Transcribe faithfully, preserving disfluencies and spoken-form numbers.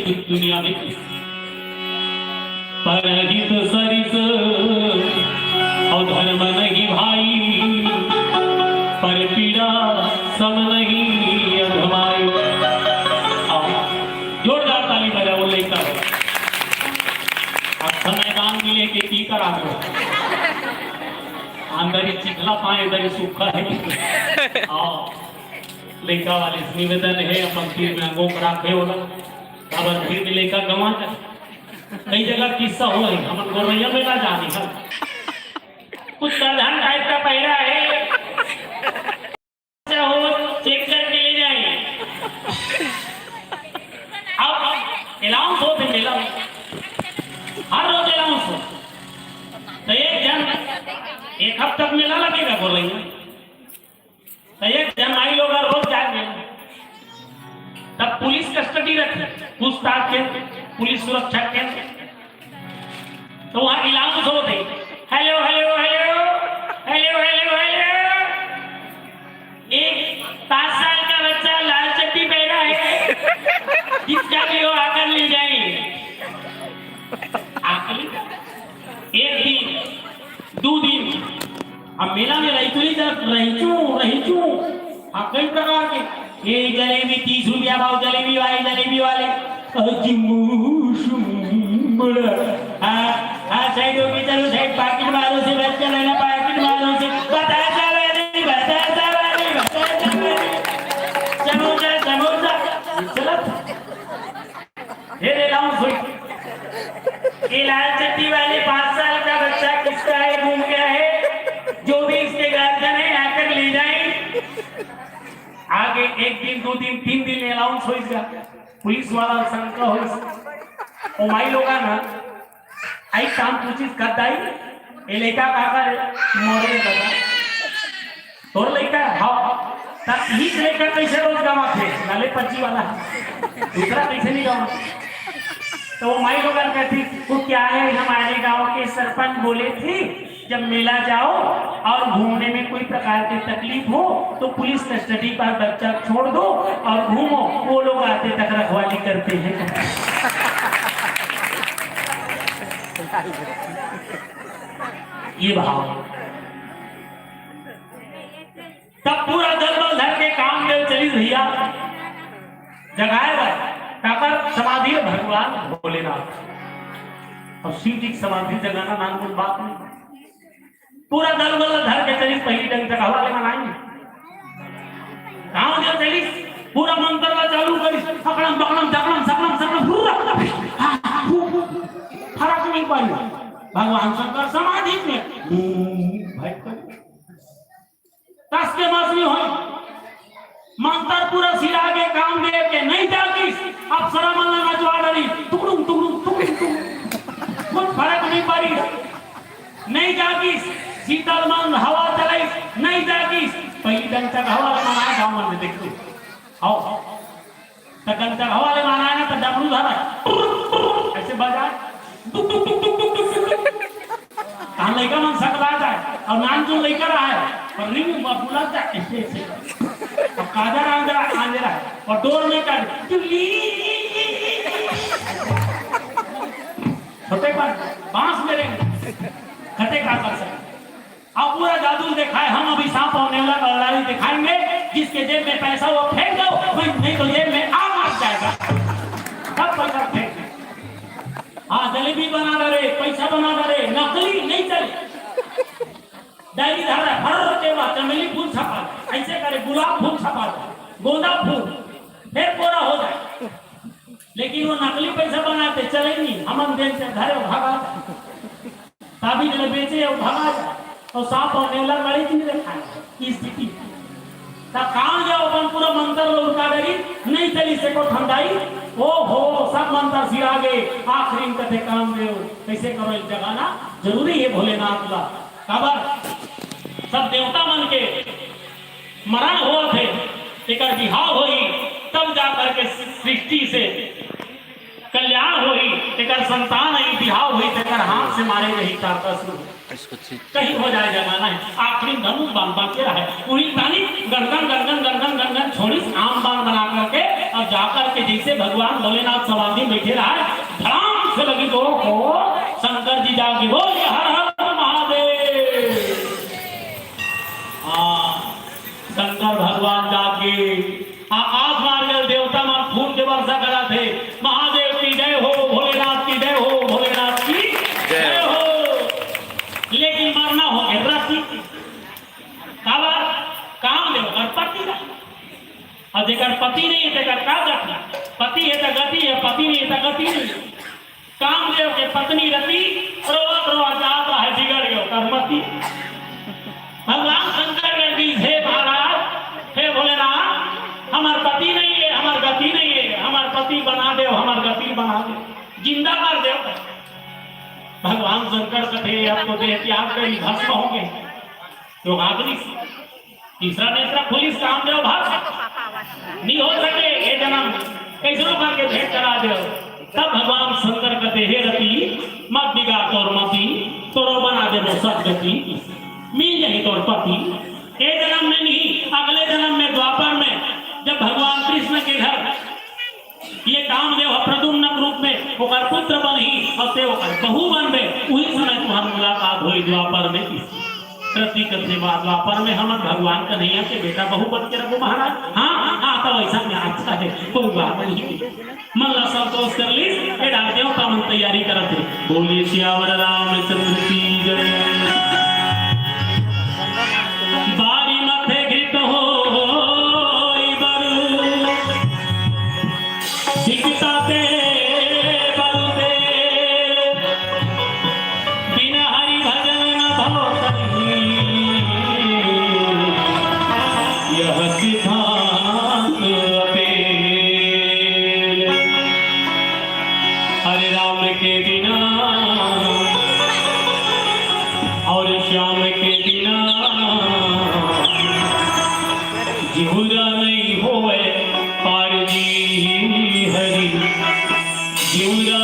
दुनिया में परहित सरिस अउ धर्म नहीं भाई, पर पीड़ा सम नहीं अधमाई। अब जोरदार ताली बजाओ, लेकर अब समय दान मिले के की करा दो। अंदर ही चिखला पाए, इधर ही सूखा है। आओ, लइका वाले से निवेदन है, अपन तीर में अंगों को राखे होला। काबर भीड़ में लइका गंवा जाथे। कई जगह किस्सा हो है, हमन गोरैया में ना जानी है। कुछ साधारण टाइप का पैरा है, अच्छा हो, चेक करके ले जाए। अब अलाउंस होथे मेला में, हर रोज अलाउंस हो, तो एक झन, एक हफ्ता मेला लगेगा गोरैया में, तो एक झन माई लोग रोज जाए मेला, तब पुलिस कस्टडी रखे, पूछताछ के, पुलिस सुरक्षा के, तो वहां अलाउंस होथे, hello hello hello hello hello hello, एक पाँच साल का बच्चा लाल चड्डी पहना है, जिसका भी हो आकर ले जाए। आकर ले जाए। एक दिन, दू दिन, अब मेला में रहिचू ही जब रहिचू, रहिचू, अब कई प्रकार के, ये जलेबी तीस रुपया भाव, जलेबी वाले, जलेबी वाले, अजी मुसुम बड़ा, हाँ, हाँ, साइड हो के चलो, साइड, पाकिट वालों से बच के रहना, पाकिट वालों से, बतासा वाले, बतासा वाले, बतासा वाले, समोसा, समोसा, चलो। फिर अलाउंस हुई। ये लाल चड्डी वाले पाँच साल का बच्चा किसका है, गुम गया है, जो भी इसके गार्जियन है आकर ले जाए। आगे एक दिन, दो दिन, तीन दिन अलाउंस होइस गा, पुलिस वाला शंका होइस। ओ माई लोगन ह आई काम पूछिस, कद आई, ए लइका काकर हे? मोरे दादा। तोर लइका हे? हाँ। त इही लइका कइसे रोज गंवाथे? नाले पच्ची वाला हे। दूसरा कइसे नहीं गंवा? तो वो माई लोगन कहती, वो क्या है, हमारे गांव के सरपंच बोले थे, जब मेला जाओ और घूमने में कोई प्रकार की तकलीफ हो तो पुलिस कस्टडी पर बच्चा छोड़ दो और घूमो, वो लोग आते तक रखवाली करते हैं। ये भाव। तब पूरा दल बल धर के कामदेव चलिस भैया जगाए बर, काकर समाधि हे भगवान भोलेनाथ। अब शिव जी की समाधि जगाना नानमुन बात नहीं। पूरा दल बल धर के चलिस, पहली डंग चकहवा ले मनाई। कामदेव चलिस, पूरा मंत्र ला चालू करिस, अकड़म बकड़म चकड़म सकड़म सकड़म, हुर्रा, हा, हा, हु, हु। फरक नहीं पड़ी। भगवान शंकर समाधि में, हम्म, भाई, कस के मस नहीं होय। मंतर पूरा सिरा के कामदेव के नहीं जागिस, अप्सरा मन ला नचवा डरिस, टुकड़ुम, टुकड़ुम, टुकड़ुम, टुकड़ुम। कुछ फरक नहीं पड़िस। नहीं जागिस, शीतल मन हवा चलाइस, नहीं जागिस। पहली डंग चकहवा ले मनाए गाँव मन में देखते। आओ। त डंग चकहवा ले मनाए ना, त डमरू धरा, ऐसे बजाए, टुक, टुक, टुक। तहाँ लइका मन सकला जाए, अउ नानचुन लइका रहे, पर रिंग म बुला जाए, ऐसे, ऐसे। अब काजा रांझा, आंजे रहे, अउ डोर में कर, टुली। छोटे पर बांस में रिंग, खटे का कर सकते। अब पूरा जादू दिखाए, हम अभी सांप और नेवला का लड़ाई दिखाएंगे, जिसके जेब में पैसा वो फेंक दो, वही नहीं तो जेब में आग लग जाएगा, तब पैसा फेंक दे। हाँ, जलेबी बना डरे, पैसा बना डरे, नकली नहीं चले। डायरी धर रहा, फर के बाद चमेली फूल छपा, ऐसे करे गुलाब फूल छपा, गोंदा फूल, फिर पूरा हो जाए। लेकिन वो नकली पैसा बनाते चले नहीं, हमन बेचते धरे भागा। ताबीज ल बेचे अउ भगा जाए, अउ सांप अउ नेवला लड़ी दिन ले खाए, ई स्थिति। त कामदेव अपन पूरा मंतर ल उरका डरिस, नहीं चलिस एको ठन दाई। ओ हो, सब मंतर सिरा गे, आखिरी में कथे कामदेव, कइसे करो, एक जगाना जरूरी हे भोलेनाथ ला। काबर सब देवता मन के मरण होवत हे, तेकर बिहाव होही, तब जा करके सृष्टि से कल्याण होही, तेकर संतान आही, बिहाव होही, तेकर हाथ से मारे जाही, तारका सुर। इसको ठीक कहीं हो जाए जमाना हे, आखिरी धनुष बाण बाण के रहे, उही तानी गनगन, गनगन, गनगन, गनगन छोड़िस, आम बाण बना करके अब जाकर के जैसे भगवान भोलेनाथ समाधि में बैठे रहा, धड़ाम से लगी तो हो शंकर जी जाके बोल, हर हर महादेव। हाँ, शंकर भगवान जाके आ, आसमान में देवता मन फूल के वर्षा करा थे, महादेव की जय हो, भोलेनाथ की जय हो, भोलेनाथ की जय हो। लेकिन मरना हो गया रति। काबर? कामदेव कर पति रहा। अब जेकर पति नहीं है, तेकर का गति? पति है तो गति है, पति नहीं है तो गति नहीं। कामदेव के पत्नी रति रोवत रोवत जात रहे, बिगड़ गयो कर मति। भगवान शंकर ने कहिस, हे महाराज, हे भोलेनाथ, हमर पति नहीं है, हमर गति नहीं है, हमर पति बना देव, हमर गति बना देव, जिंदा कर देव। भगवान शंकर कथे, अब तो देह त्याग करी, भस्म हो गए। तो आदमी तीसरा नेत्र खुलिस, कामदेव भस्म। नहीं हो सके ये जन्म, कैसनो करके भेंट करा देव। तब भगवान शंकर कथे, हे रति, मत बिगाड़ तोर मति, तोरो बना देबो सदगति, मिल जाही तोर पति। ए जन्म में नहीं, अगले जन्म में, द्वापर में, जब भगवान कृष्ण के घर ये कामदेव ह प्रद्युम्न के रूप में ओकर पुत्र बनही अउ ते ओकर बहू बनबे, उही समय तुम्हार मुलाकात होई द्वापर में। रति कथे, बा द्वापर में हमन भगवान कन्हैया के बेटा बहू बन के रहबो महाराज। हाँ, हाँ, तो ऐसा में अच्छा है, कोई बात नहीं। मन ला संतोष कर ली, ये डाल देवता मन तैयारी करत हे। बोले सियावर रामचंद्र की जय। बारी मथे घृत होई बरु, सिकता ते बल दे, बिन हरि भजन न भव करी, यह सिद्धांत अपेल। हरे राम के बिना और श्याम के बिना जिउरा नहीं होए पार जी हरि, जिउरा